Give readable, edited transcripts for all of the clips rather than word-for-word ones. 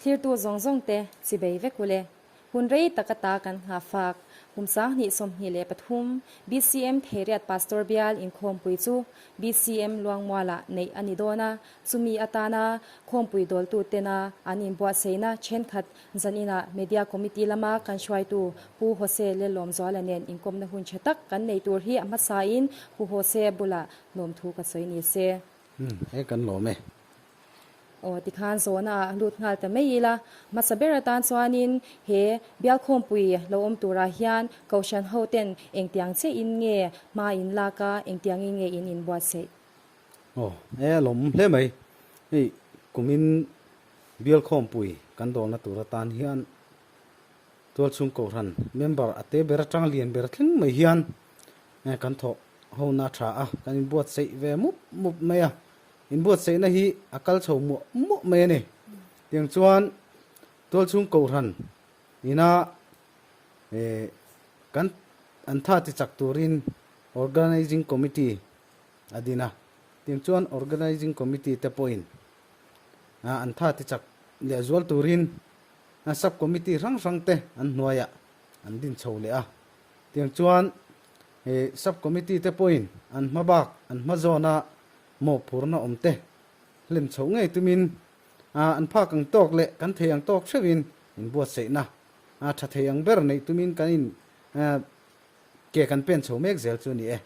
Thlirtu zawng zawng te chibei vek ule. Hun rei tak ata kan nghah fak kum 2023 BCM Theiriat Pastor Bial inkhawmpui chu BCM Luangmualah neih a ni dawn a, chumi atana khawmpui dawltu tena an inbuatsaihna thenkhat zaninah Media Committee lama kan hruaitu Pu Jose Lelawmzuala nen inkawmna hun tha tak kan nei tur hi a hmasain Pu Jose bulah lawmthu ka sawi ni se. Umm, he kan lawm e. Aw, tikhan zawhna ah lut nghal ta mai ila. Hmasa ber atan chuanin he Bialkhawmpui lo awm turah hian Kohhran ho ten engtiang che in nge hma in lak a, engtiang in nge in inbuatsaih? Aw, he a lawm hle mai. Hei kumin Bialkhawmpui kan dawlna tur atan hian Tualchhung Kohhran member a te ber atang lian ber thleng mai hian kan thawh hona tha a, kan inbuatsaih ve mup mup mai a. Inbuatsaihna hi a kal chho muah muah mai a ni. Tiang chuan Tualchhung Kohhran ina kan an tha ti chak turin Organising Committee a din a. Tiang chuan Organising Committee te pawhin an tha ti chak lehzual turin Sub Committee hrang hrang te an hnuaiah an din chho leh a. Tiang chuan he Sub Committee te pawhin an hma bak an hma zawna mawhphurna awm te hlim chhoh ngei tumin an phak ang tawk leh kan thei ang tawk hreuhin inbuatsaihna tha thei ang ber neih tumin kan in ke kan pen chho mek zel chu a ni e.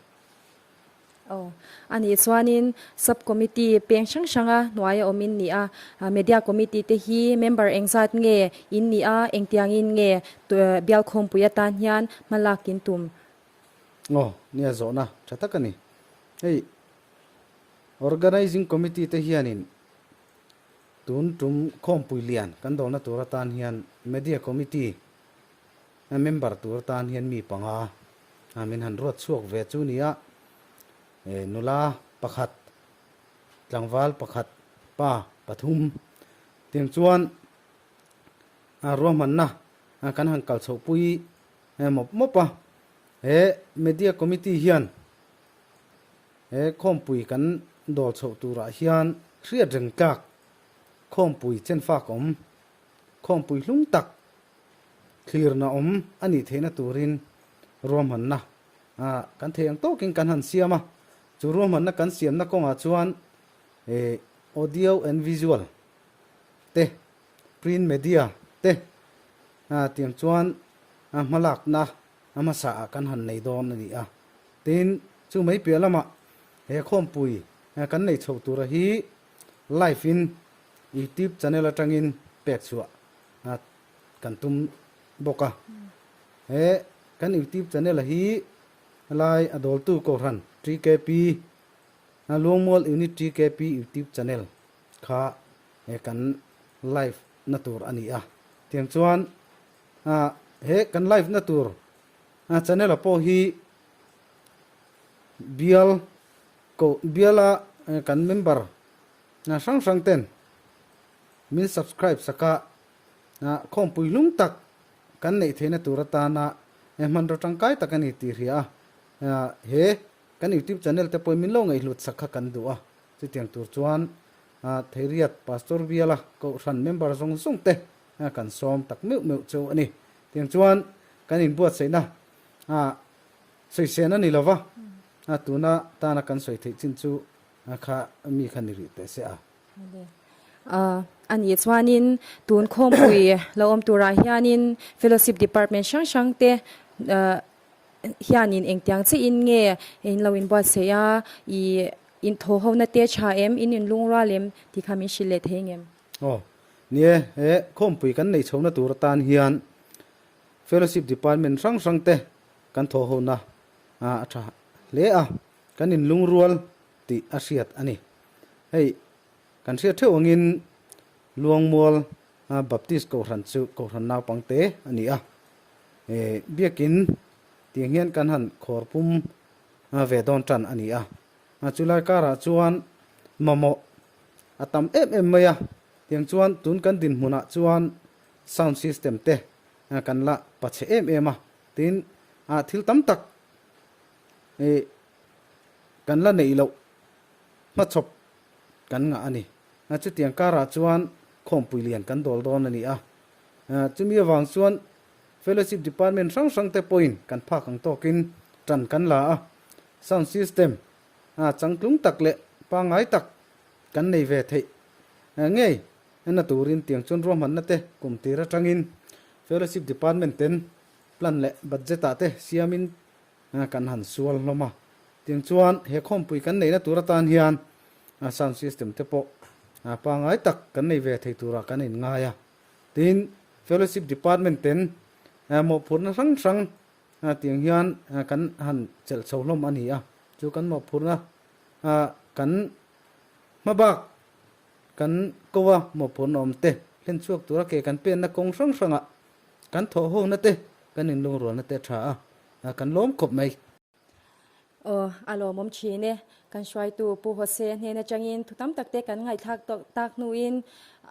Aw, a nih chuanin Sub Committee peng hrang hranga hnuaia awm in ni a, Media Committee te hi member engzat nge in ni a, engtiangin nge Bialkhawmpui atan hian hma lak in tum? Aw, nia zawhna tha tak a ni. Hei Organising Committee te hianin tun tum khawmpui lian kan dawlna tur atan hian Media Committee member tur atan hian mi panga min han ruat chhuak ve chu nia, nula pakhat, tlangval pakhat, pa pathum tiang chuan ruahmanna kan han kal chhohpui mawp mawp a. He Media Committee hian he khawmpui kan dawl chhoh turah hian hriat reng tlak khawmpui chenfak awm, khawmpui hlung tak Thlirna awm a nih theihna turin ruahmanna kan thei ang tawkin kan han siam a, chu ruahmanna kan siamna kawngah chuan audio and visual te, print media te tiang chuan hmalakna hmasa ah kan han nei dawn a ni a. Tin, chu mai piah lamah he khawmpui kan nei chhoh tura hi live in YouTube channel atangin pek chhuah kan tum bawk a. He kan YouTube channel hi helai a dawltu Kohhran TKP Luangmual Unit TKP YouTube channel kha he kan live na tur a ni a. Tiang chuan he kan live na tur channel a pawh hi bial ko biala kan member hrang hrang ten Min subscribe sak a, khawmpui hlung tak kan neih theihna tur atana hmanraw tangkai tak a ni tih hria a, he kan YouTube channel te pawhin min lo ngaihhlut sak kha kan duh a, chutiang tur chuan Theiriat Pastor Biala Kohhran member zawng zawng te kan sawm tak meuh meuh cheu a ni. Tiang chuan kan inbuatsaihna sawisên a ni lova, tuna tana kan sawi theih chin chu kha mi kha ni rih teh se a. A nih chuanin tun khawmpui lo awm turah hianin Fellowship Department hrang hrang te hianin engtiang chiahin nge in lo inbuatsaih a, ih inthaw hona te tha em, in inlungrual em tih kha min hrilh leh thei ngem? Aw, ni e, he khawmpui kan neih chhohna tur atan hian Fellowship Department hrang hrang te kan thaw hona a tha hle a, kan inlungrual tih a hriat a ni. Hei, kan hriat theuh angin Luangmual Baptist Kohhran chu Kohhran naupangte a ni a. Biakin tiang hian kan han khawr pum ve dawn tan a ni a. Chulai karah chuan mamawh a tam em em mai a. Tiang chuan tun kan dinhmunah chuan sound system te kan la pachhe em em a. Tin, thil tam tak kan la neih loh hmachhawp kan ngah a ni. Chutiang karah chuan Khawmpui lian kan dawl dawn a ni a. Chumi avang chuan Fellowship Department hrang hrang te pawhin kan phak ang tawkin tan kan la a. Sound system changtlung tak leh pangngai tak kan nei ve theih ngei na turin tiang chuan ruahmanna te kum tir atangin Fellowship Department ten plan leh budget ah te siamin kan han sual hlawm a. Tiang chuan he khawmpui kan neihna tur atan hian sound system te pawh pangngai tak kan nei ve thei turah kan inngai a. Tin, Fellowship Department ten mawhphurhna hrang hrang tiang hian kan han chelh chho hlawm a ni a. Chu kan mawhphurhna kan hmabak kan ko a mawhphurhna awm te hlen chhuak tura ke kan penna kawng hrang hrangah kan thawhhona te kan inlungrualna te a tha a, kan lawm khawp mai. Aw, a lawmawm thin e. Kan hruaitu Pu Jose hnen atangin thu tam tak te kan ngaihthlak tawh tak hnuin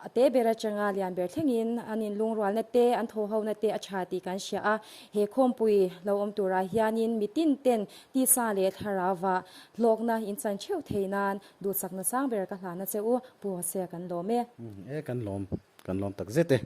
a te ber atanga lian ber thlengin an inlungrualna te, an thawhhona te a tha tih kan hria a. He khawmpui lo awm turah hianin mitin ten tisa leh thlarauva hlawkna inchan theuh thei nan duhsakna sang ber ka hlana che u, Pu Jose kan lawm e. E, kan lawm, kan lawm tak zet e.